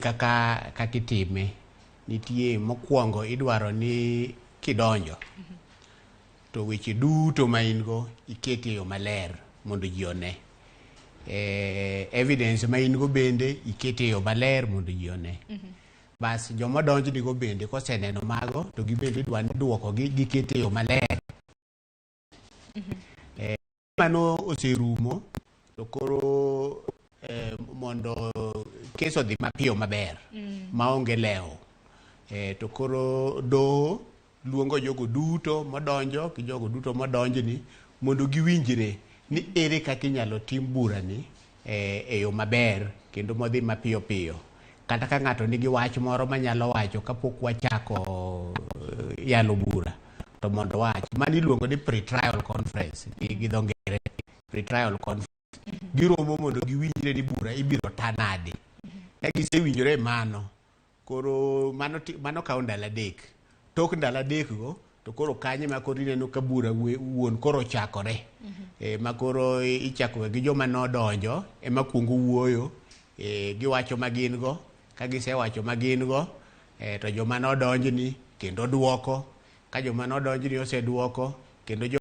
Kaka kaka itime nitie mokwongo idwaro ni kidonjo to weche duto ma in go iket e yo maler mondo ji one. Evidence ma in go bende iket e yo maler mondo ji one. Bas joma donjni go bende koseneno mago to gibende idwa ni duoko gi giket e yo maler. Mano oserumo to koro mondo kes odhi mapiyo maber maonge lewo to koro doho luongo jogo duto modonjo gi jogo duto modonjni mondo giwinjre ni ere kaka inyalo tim burani e yo maber kendo modhi mapiyo piyo. Kata ka ng'ato nigi wach moro manyalo wacho kapok wachako yalo bura to mondo wach. Mano iluongo ni pre-trial conference gi dho ngere. Pre-trial conference. Giromo mondo giwinjre ni bura ibiro ta nade. Ka gisewinjore mano, koro mano kawo ndalo 3. Tok ndalo 3 go to koro kanyo ema koro ineno ka bura wuon koro ochakore. Ma koro ichako gi joma nodonjo ema kuongo wuoyo, giwacho ma gin go. Ka gisewacho ma gin go, to joma nodonjni kendo duoko. Ka joma nodonjni oseduoko kendo jo